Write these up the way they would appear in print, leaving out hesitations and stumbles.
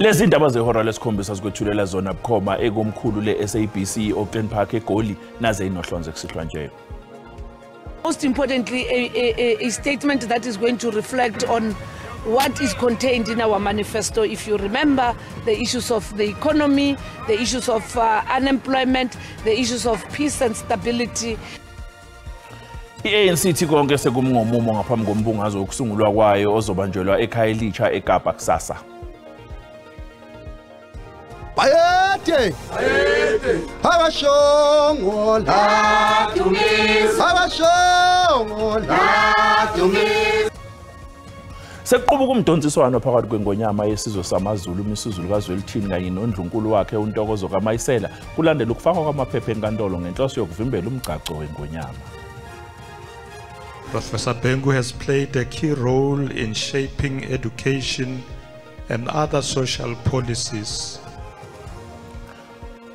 Lezi ndaba zehora lesikhombisa sikwethulela zona bukhoma ekomkhulu le-SABC Auckland Park eGoli naze inohlonze kusihlwa nje. Most importantly, a statement that is going to reflect on what is contained in our manifesto. If you remember, the issues of the economy, the issues of unemployment, the issues of peace and stability. I-ANC ithi konke sekumngomumo ngaphambi kombungazo wokusungulwa kwayo ozobanjelwa eKhayelitsha eKapa kusasa. Bayete! Bayete! Abashongola! Abashongola! Sekuqubuka umdonsiswano phakathi kwengonyama yesizwe samaZulu uMisuzulu kaZwelithini kanye nondlunkulu wakhe uNtokozo kaMayisela kulandela ukufakwa kwamaphepha enkantolo ngenhloso yokuvimbela umgcagco wengonyama. Professor Bhengu has played a key role in shaping education and other social policies.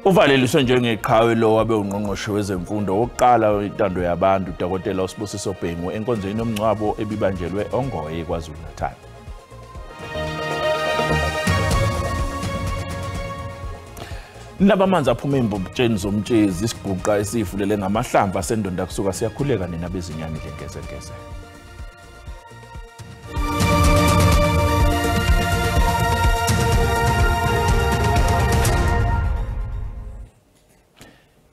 Uvaleliswe njengeqhawe lo wabe ungqongqoshe wezemfundo wokuqala wentando yabantu uDokotela uSibusiso Bhengu enkonzweni yomngcwabo ebibanjelwe oNgoye KwaZulu-Natal. Nabamanzi aphuma embobotsheni zomtshezi isiguqa esifulele ngamahlamvu asendonda kusuka siyakhuleka nina bezinyane lengezengeze.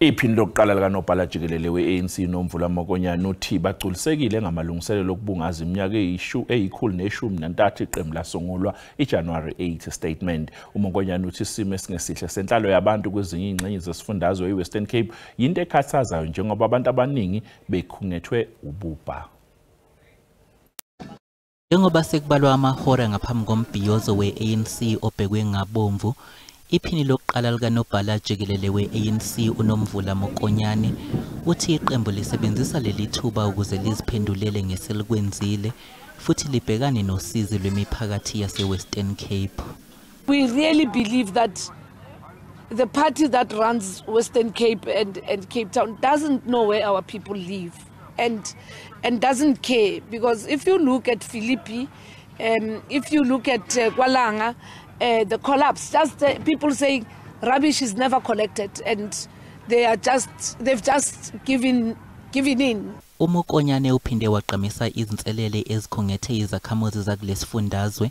Iphini lokuqala likanobhala jikelele we-ANC Nomvula Mokonyane uthi bagculisekile ngamalungiselelo okubungaza iminyaka eyi-113 iqembu lasungulwa iJanuary 8 statement. UMokonyane uthi isimo esingesihle senhlalo yabantu kwezinye izingxenye zesifundazwe iWestern Cape yinto ekhathazayo njengoba abantu abaningi bekhungethwe ububha. Njengoba sekubalwa amahora ngaphambi kombhiyozo we-ANC obhekwe ngabomvu, iphini lokuqala likanobhala jikelele we-ANC uNomvula Mokonyane uthi iqembu lisebenzisa leli thuba ukuze liziphendulele ngeselikwenzile futhi libhekane nosizi lwemiphakathi yase-Western Cape. We really believe that the party that runs Western Cape and Cape Town doesn't know where our people live and doesn't care, because if you look at Philippi, if you look at KwaLanga, the collapse, just people saying rubbish is never collected, and they've just given in. UMokonyane uphinde wagqamisa izinselele ezikhungethe izakhamuzi zakulesifundazwe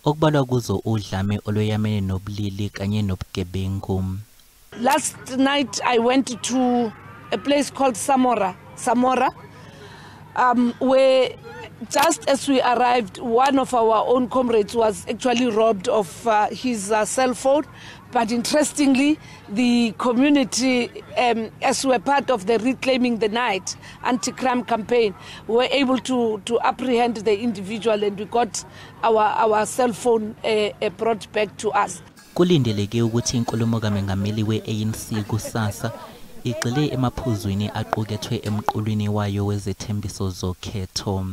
okubalwa kuzo udlame olweyamene nobulili kanye nobugebengu. Last night I went to a place called Samora, where just as we arrived, one of our own comrades was actually robbed of his cell phone. But interestingly, the community, as we were part of the Reclaiming the Night anti-crime campaign, were able to apprehend the individual, and we got our cell phone brought back to us. Kulindeleke ukuthi inkulumo kaMengameli we-ANC kusasa igxile emaphuzwini aqukethwe emqulwini wayo wezethembiso zokhetho.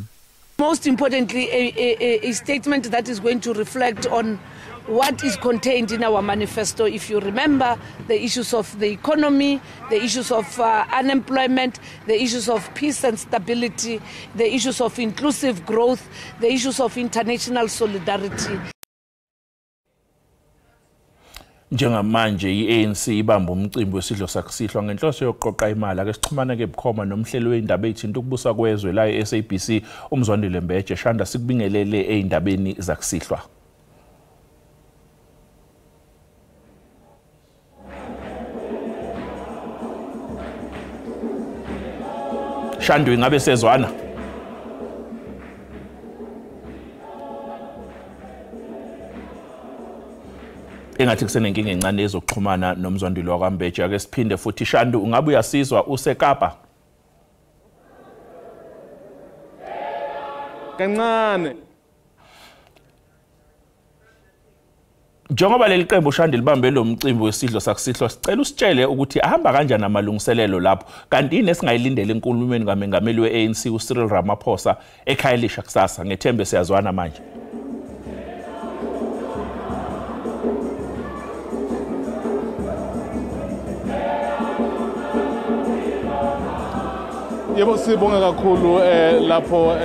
Most importantly, a statement that is going to reflect on what is contained in our manifesto. If you remember, the issues of the economy, the issues of unemployment, the issues of peace and stability, the issues of inclusive growth, the issues of international solidarity. Njengamanje i-ANC ibamba umcimbi wesidlo sakusihlwa ngenhloso yokuqoqa imali. Ake sixhumane ke bukhoma nomhleli weindaba ethinta ukubusa kwezwe la e-SABC uMzwandile Mbeje. Shanda, sikubingelele eindabeni zakusihlwa. Shandu, ingabe sezwana? Engathi kusenenkinga encane ezokuxhumana noMzwandile wakwaMbeje. Ake siphinde futhi. Shandu, ungabe uyasizwa useKapa? Kancane. Njengoba leli qembu Shandu libambe lo mcimbi wesidlo sakusihlwa, sicela usitshele ukuthi ahamba kanjani amalungiselelo lapho, kanti yini esingayilindela enkulumeni kaMengameli we-ANC uCyril Ramaphosa eKhayelitsha kusasa. Ngethembe siyazwana manje. Yebo, sibonga kakhulu lapho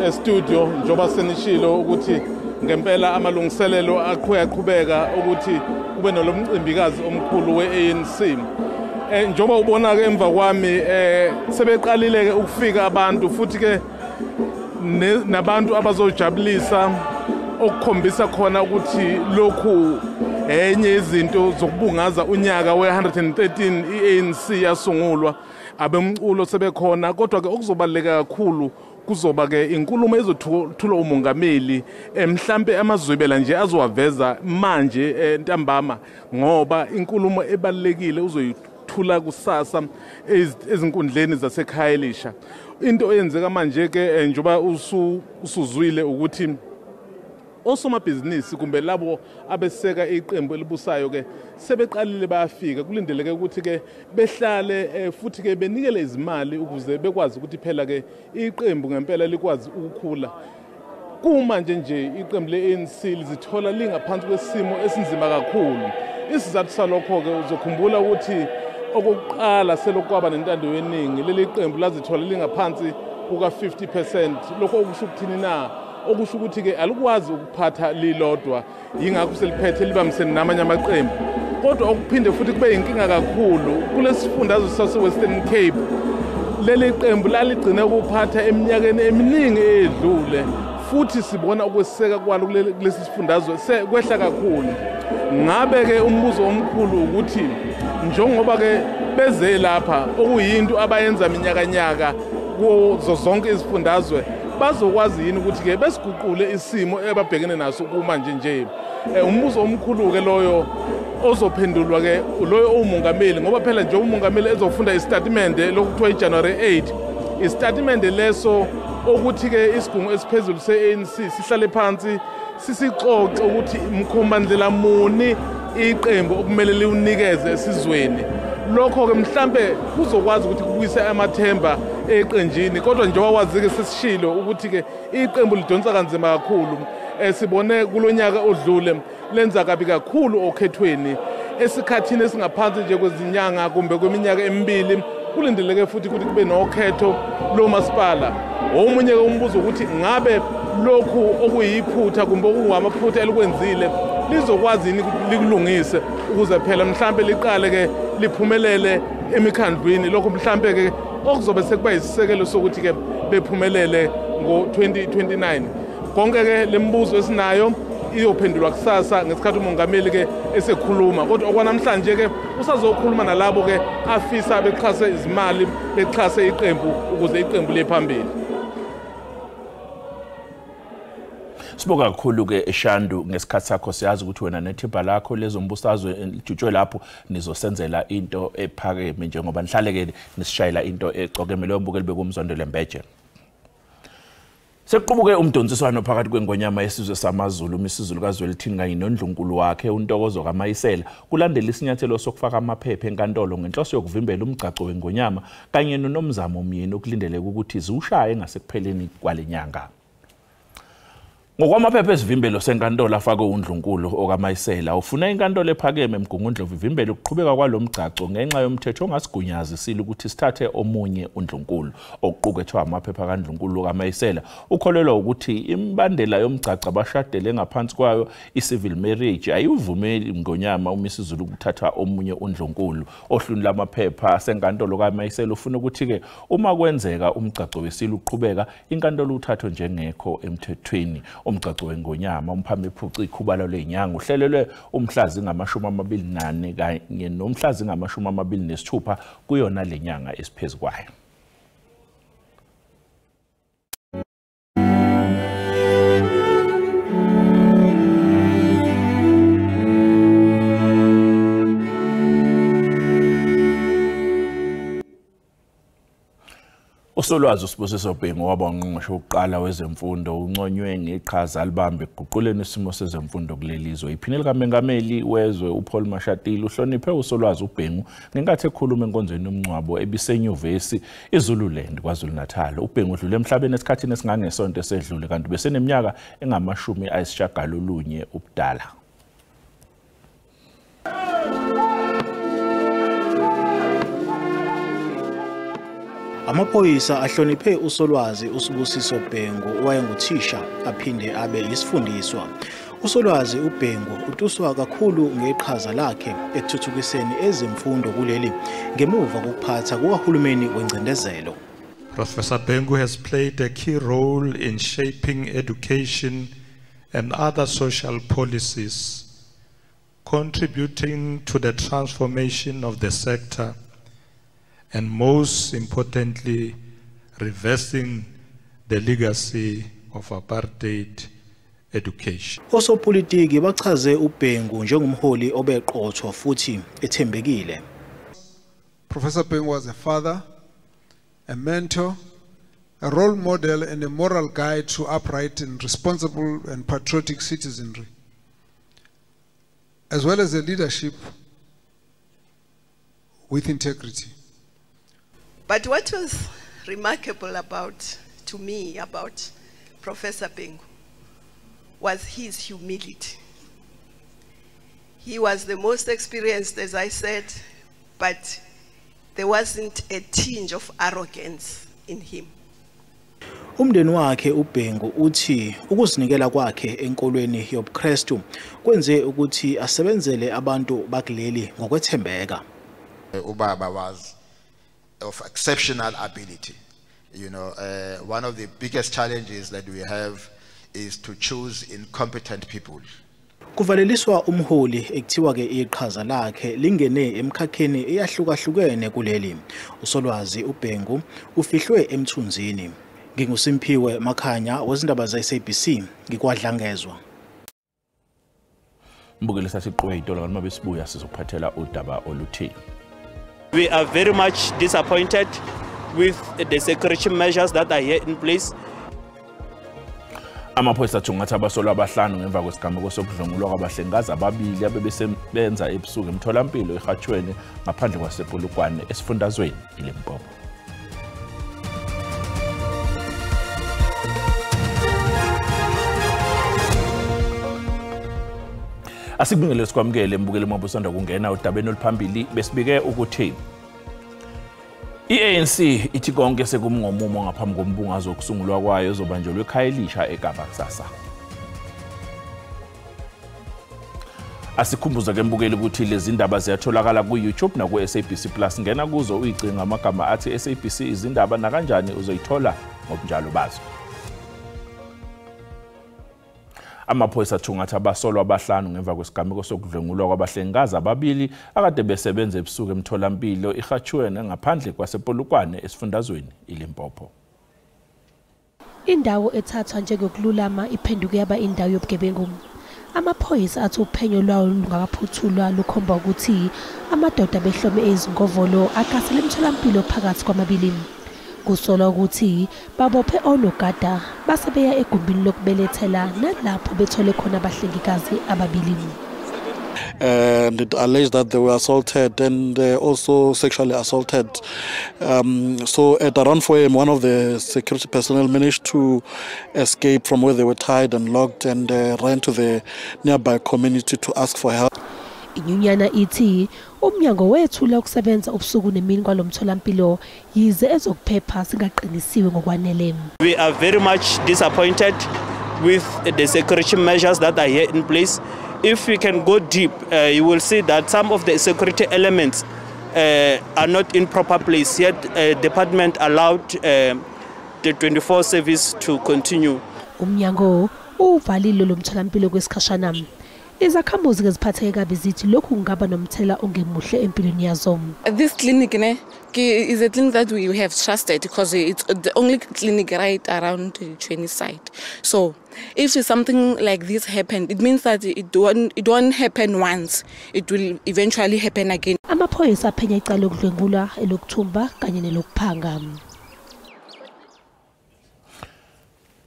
e-studio njengoba senishilo ukuthi Ngempela amalungiselelo aqhubeka ukuthi kube nolomcimbikazi omkhulu we-ANC. Njengoba ubona ke emva kwami sebeqalile ke ukufika abantu futhi ke nabantu abazojabulisa okukhombisa khona ukuthi lokhu enye izinto zokubungaza unyaka we-113 i-ANC yasungulwa. Abemculo sebekhona, kodwa ke okuzobaluleka kakhulu kuzoba ke inkulumo ezothula umongameli, mhlambe amazwibela nje azowaveza manje ntambama, ngoba inkulumo ebalulekile uzoyithula kusasa ezinkundleni zaseKhayelitsha. Into eyenzeka manje ke njengoba usuzwile ukuthi osomabhizinisi kumbe labo abeseka iqembu elibusayo ke sebeqalile bayafika. Kulindeleke ukuthi ke behlale futhi ke benikele izimali ukuze bekwazi ukuthi phela ke iqembu ngempela likwazi ukukhula. Kumanje nje iqembu le-ANC lizithola lingaphansi kwesimo esinzima kakhulu. Isizathu salokho ke uzokhumbula ukuthi okokuqala selokwaba nentando yeningi leli qembu lazithola lingaphansi kuka 50%. Lokho okusho ukuthini na? Okusho ukuthi ke alikwazi ukuphatha lilodwa, yingakho seliphethe libambisene namanye amaqembu. Kodwa okuphinde futhi kube inkinga kakhulu kulesifundazwe sase-Western Cape, leli qembu laligcine ukuphatha eminyakeni eminingi edlule, futhi sibona ukweseka kwalo kulesi sifundazwe kwehla kakhulu. Ngabe ke umbuzo omkhulu ukuthi njengoba ke beze lapha okuyinto abayenza minyakanyaka kuzo zonke izifundazwe, bazokwazi yini ukuthi ke besiguqule isimo ebabhekene naso kumanje nje? Umbuzo omkhulu ke loyo ozophendulwa ke loyo umongameli, ngoba phela nje umongameli ezofunda isitatimende lokuthiwa iJanuary 8, isitatimende leso ukuthi ke isigungu esiphezulu se-ANC sihlale phansi sisixoxe ukuthi mkhombandlela muni iqembu okumele liwunikeze esizweni. Lokho ke mhlambe kuzokwazi ukuthi kubuyise amathemba eqenjini, kodwa njengoba wazi-ke sesishilo ukuthi ke iqembu lidonsa kanzima kakhulu. Sibone kulonyaka odlule lenza kabi kakhulu okhethweni esikhathini esingaphansi nje kwezinyanga kumbe kweminyaka emibili. Kulindeleke futhi ukuthi kube nokhetho lomasipala. Omunye umbuzo ukuthi ngabe lokhu okuyiphutha kumbe okungamaphutha elikwenzile lizokwazi yini likulungise ukuze phela mhlambe liqale ke liphumelele emikhandlwini. Lokho mhlambe ke okuzobe sekuba isisekelo sokuthi ke bephumelele ngo-2029. Konke ke lembuzo esinayo iyophendulwa kusasa ngesikhathi umongameli ke esekhuluma, kodwa okwanamhlanje ke usazokhuluma nalabo ke afisa bexhase izimali, bexhase iqembu ukuze iqembu liye phambili. Sibonga kakhulu ke Shandu ngesikhathi sakho. Siyazi ukuthi wena nethimba lakho lezombusazwe lijutshwe lapho nizosenzela into ephakeme njengoba nihlale ke nisishayela into ecokeme. Leyo mbukeli bekumzondele Mbeje. Sekuqubuke umdonsiswano phakathi kwengonyama yesizwe samaZulu uMisuzulu kaZwelithini kanye nondlunkulu wakhe uNtokozo kaMayisela kulandela isinyathelo sokufaka amaphepha enkantolo ngenhloso yokuvimbela umgcagco wengonyama kanye noNomzamo Myeni okulindeleke ukuthi ziwushaye ngasekupheleni kwale nyanga. Ngokwamaphepha esivimbelo senkantolo afakwe undlunkulu okaMayisela, ufuna inkantolo ephakeme eMgungundlovu ivimbele ukuqhubeka kwalomgcagco ngenxa yomthetho ongasigunyazi ukuthi sithathe omunye undlunkulu. Okuqukethwe amaphepha kaNdlunkulu okaMayisela ukholelwa ukuthi imibandela yomgcagco abashadele ngaphansi kwayo i-civil marriage ayivumeli ingonyama uMisuzulu ukuthatha omunye undlunkulu. Ohlwini lamaphepha senkantolo kaMayisela ufuna ukuthi-ke uma kwenzeka umgcagco wesilo uqhubeka, inkantolo uthathwe njengekho emthethweni. Umgcagco wengonyama umphame ephuca ikhubalo lenyanga uhlelelwe umhla zingama-24 kanye nomhla zingama-26 kuyona lenyanga esiphezulu kwayo. Usolwazi uSibusiso Bhengu waba ungqongqoshe wokuqala wezemfundo unconywe ngeqhaza alibambe ekuguquleni isimo sezemfundo kuleli zwe. Iphini likamengameli wezwe uPaul Mashatile uhloniphe usolwazi uBhengu ngenkathi ekhuluma enkonzweni yomngcwabo ebisenyuvesi iZululand KwaZulu-Natal. UBhengu udlule emhlabeni esikhathini esingangesonto esedlule kanti beseneminyaka engama-99 ubudala. Amaphoyisa ahloniphe uSolwazi uSibusiso Bhengu owayenguthisha aphinde abe isifundiswa. USolwazi uBhengu utuswa kakhulu ngeqhaza lakhe ekuthuthukiseni ezemfundo kuleli ngemuva kokuphatha kukahulumeni wengcindezelo. Professor Bhengu has played a key role in shaping education and other social policies, contributing to the transformation of the sector and most importantly, reversing the legacy of apartheid education. Osopolitiki bachaze uBhengu njengomholi obeqotho futhi ethembekile. Professor Bhengu was a father, a mentor, a role model and a moral guide to upright and responsible and patriotic citizenry, as well as a leadership with integrity. But what was remarkable about, to me, about Professor Bhengu was his humility. He was the most experienced, as I said, but there wasn't a tinge of arrogance in him. Umndeni wakhe uBhengu uthi ukuzinikela kwakhe enkolweni yobuKristu kwenze ukuthi asebenzele abantu bakuleli ngokwethembeka. Ubaba was of exceptional ability. You know, one of the biggest challenges that we have is to choose incompetent people. Kuvaleliswa umholi ekuthiwa ke iqhaza lakhe lingene emkhakheni eyahlukahlukene kuleli. USolwazi uBhengu ufihlwe emthunzini. NginguSimphiwe Makhanya wezindaba ze-SABC ngikwadlangezwa. Mbukeli sasiqwe itolo noma besibuya sizokuphathela udaba oluthi. We are very much disappointed with the security measures that are here in place. Amaphoyisa athungatha abasolwa abahlanu ngemva kwesigameko sokudlwengulwa kwabahlengikazi ababili abebesebenza ebusuku emtholampilo eHatshweni ngaphandle kwasePolokwane esifundazweni iLimpopo. Asikubingelele sikwamukele mbukeli mabusanda kungena udabeni oluphambili besibike ukuthi i-ANC ithi konke sekumngomumo ngaphambi kombungazo wokusungulwa kwayo ozobanjelwa eKhayelitsha eKapa kusasa. Asikhumbuze ke mbukeli ukuthi lezi ndaba ziyatholakala ku-YouTube naku-SABC Plus. Ngena kuzo uyicinga amagama athi SABC izindaba nakanjani uzoyithola ngobunjalo bazo. Amaphoyisa athungatha abasolwa abahlanu ngemva kwesigameko sokudlwengulwa kwabahlengikazi ababili akade besebenza ebusuku emtholampilo iHatshweni ngaphandle kwasePolokwane esifundazweni iLimpopo. Indawo ethathwa njengokululama iphenduke yaba indawo yobugebengu. Amaphoyisa athi uphenyo lwawo lungakaphuthulwa lukhomba ukuthi amadoda behlome ezingovolo agasele emtholampilo phakathi kwamabili. Kusolwa ukuthi babophe onogada base beya egumbini lokubelethela nalapho bethole khona abahlengikazi ababili. And it alleged that they were assaulted and also sexually assaulted. So at around 4 a.m., one of the security personnel managed to escape from where they were tied and locked and ran to the nearby community to ask for help. Inyunyana ithi umnyango wethula ukusebenza ubusuku nemini kwalomtholampilo yize ezokuphepha singaqinisiwe ngokwanele. We are very much disappointed with the security measures that are here in place. If we can go deep, you will see that some of the security elements are not in proper place. Yet department allowed the 24 service to continue. Umnyango uvalile lo mtholampilo kwesikhashana. Izakhamuzi eziphatheke kabi zithi lokhu kungaba nomthelela ongemuhle empilweni yazo. This clinic is a clinic that we have trusted because it's the only clinic right around the Tshwane side. So if something like this happened, it means that it won't happen once. It will eventually happen again. Amaphoyisa aphenya icala lokudlwengula, elokuthumba kanye nelokuphanga.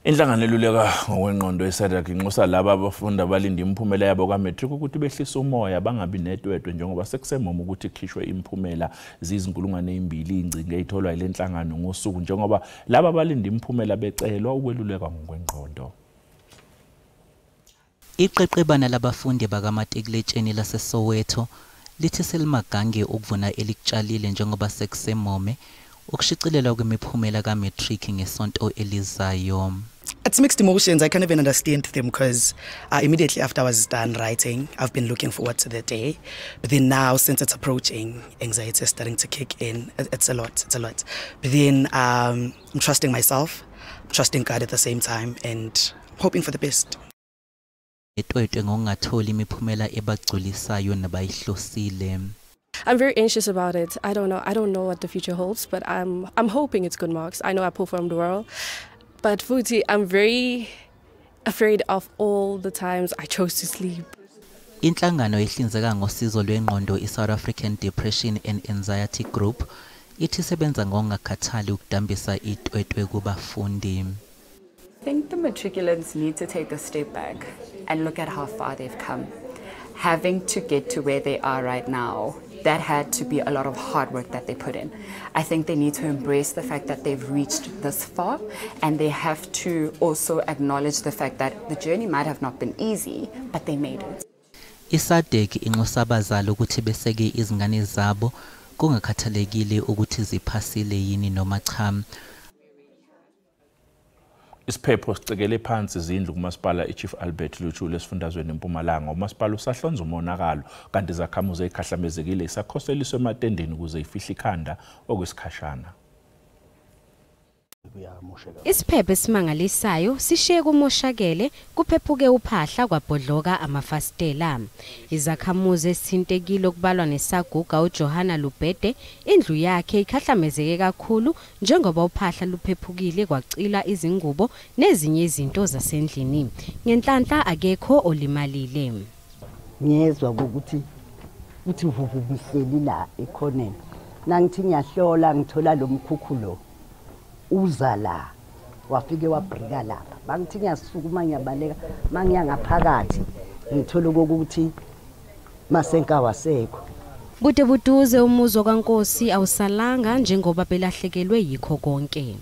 Inhlangano eluleka ngokwengqondo eSADAG inxusa laba abafundi abalinda imiphumela yabo ka-matric ukuthi behlise umoya bangabi netwetwe njengoba sekusemoma ukuthi kukhishwe imiphumela ziyizinkulungwane ezimbili ingcingo eyitholwa yile nhlangano ngosuku njengoba laba abalinda imiphumela becelwa ukwelulekwa ngokwengqondo. Iqeqebana labafundi bakamatikuletsheni laseSoweto lithi selimagange ukuvuna elikutshalile njengoba sekusemome Ukushicilelwa kwemiphumela ka-matric ngesonto elizayo. It's mixed emotions. I can't even understand them because immediately after I was done writing, I've been looking forward to the day. But then now, since it's approaching, anxiety is starting to kick in. It's a lot, it's a lot. But then I'm trusting myself, I'm trusting God at the same time, and hoping for the best. Etwetwe ngokungatholi imiphumela ebagculisayo nabayihlosile. I'm very anxious about it. I don't know. I don't know what the future holds, but I'm hoping it's good marks. I know I performed well. But futhi, I'm very afraid of all the times I chose to sleep. Inhlangano ehlinzeka ngosizo lwengqondo iSouth African Depression and Anxiety Group ithi isebenza ngokungakhathali ukudambisa itwetwe kubafundi. I think the matriculants need to take a step back and look at how far they've come. Having to get to where they are right now, that had to be a lot of hard work that they put in. I think they need to embrace the fact that they've reached this far, and they have to also acknowledge the fact that the journey might have not been easy, but they made it. ISADC inxusa abazali ukuthi beseke izingane zabo kungakhathalekile ukuthi ziphasile yini noma cha. Isiphepho sicekele phansi izindlu kumasipala iChief Albert Luthuli esifundazweni eMpumalanga. Umasipala usahlonza umonakalo kanti izakhamuzi ezikhahlamezekile isakhoseliswe ematendeni ukuze ifihle ikhanda okwesikhashana. Isiphepho esimangalisayo sishiye kumoshakele kuphephuke uphahla kwabhodloka amafasitela. Izakhamuzi esithintekile okubalwa nesaguga uJohanna Lubhede indlu yakhe ikhahlamezeke kakhulu njengoba uphahla luphephukile kwacila izingubo nezinye izinto zasendlini. Ngenhlanhla akekho olimalile. Ngiyezwa ukuthi uthi vuvubuhleli la ekhoneni. Nangithi ngiyahlola ngithola lo mkhukhu lo. Uza la wafike wabrika lapha bangithi ngiyasukuma ngiyabaleka mangiya ngaphakathi ngithola ukuthi masenka wasekho. Bude buduze umuzo kaNkosi awusalanga njengoba belahlekelwe yikho konke.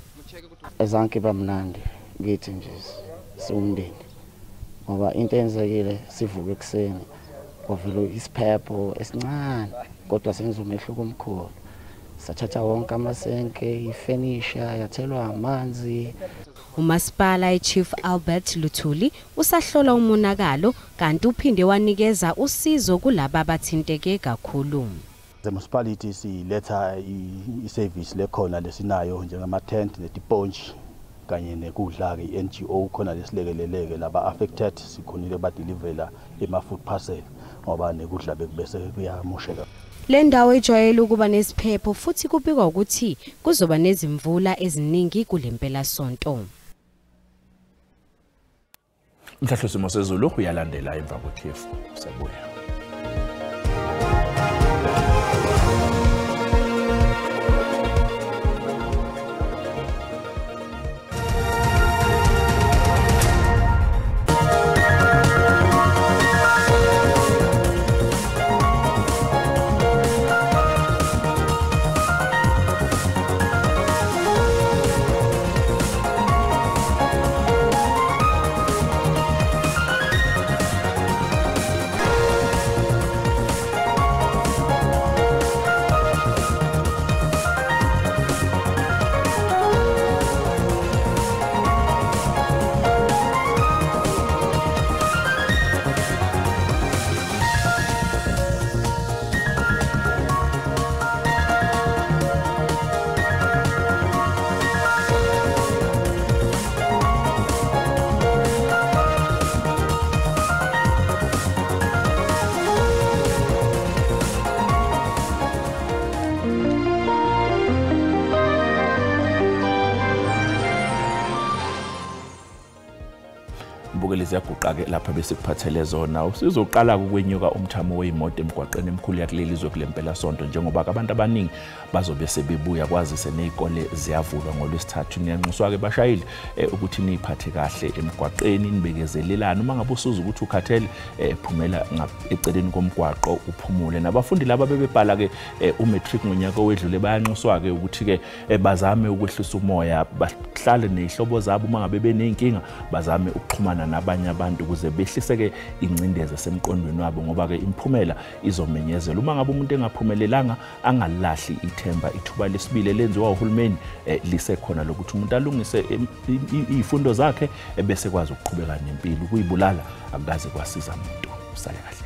Ezanke bamnandi ngithi nje siwumndeni ngoba into eyenzekile sivuke ekuseni kwavela isiphepho esincane kodwa senza umehluko omkhulu. Sathatha wonke amasenke, ifenisha yathelwa amanzi. Umasipala iChief Albert Luthuli usahlola umonakalo kanti uphinde wanikeza usizo kulaba abathinteke kakhulu. The municipality siletha i-service lekhona lesinayo njengama tent netiponji kanye nekudla ke i-NGO khona lesilekeleleke laba affected sikhonile badelivela ema food parcel ngoba nekudla bekubese kuyamosheka. Le ndawo ijwayele ukuba nesiphepho futhi kubikwa ukuthi kuzoba nezimvula eziningi kule mpelasonto. Umhlahlo simo sezulu uyalandela emva kwekhefu. Siyabuya. Ziyaguqa-ke lapha besikuphathele zona. Sizoqala ukwenyuka umthamo weyimoto emgwaqeni emkhulu yakuleli zwe kule mpelasonto njengoba abantu abaningi bazobe sebebuya kwazise ney'kole ziyavulwa ngolwesithathu. Niyanxuswa-ke bashayeli ukuthi niyiphathe kahle emgwaqeni, nibekezelelane. Uma ngabe usuza ukuthi ukhathele, phumela eceleni komgwaqo uphumule. Nabafundi laba bebebhala-ke umatric ngonyaka owedlule bayanxuswa-ke ukuthi-ke bazame ukwehlisa umoya, bahlale ney'hlobo zabo. Uma ngabe beney'nkinga bazame ukuxhumana nabanye. nabanye abantu ukuze behliseke ingcindezi esemqondweni wabo, ngoba ke imiphumela izomenyezela. Uma ngabe umuntu engaphumelelanga angalahli ithemba, ithuba lesibili lenziwa uhulumeni lisekhona lokuthi umuntu alungise izifundo zakhe bese kwazi ukuqhubeka nempilo. Ukuyibulala akukaze kwasiza umuntu. Usale kahle.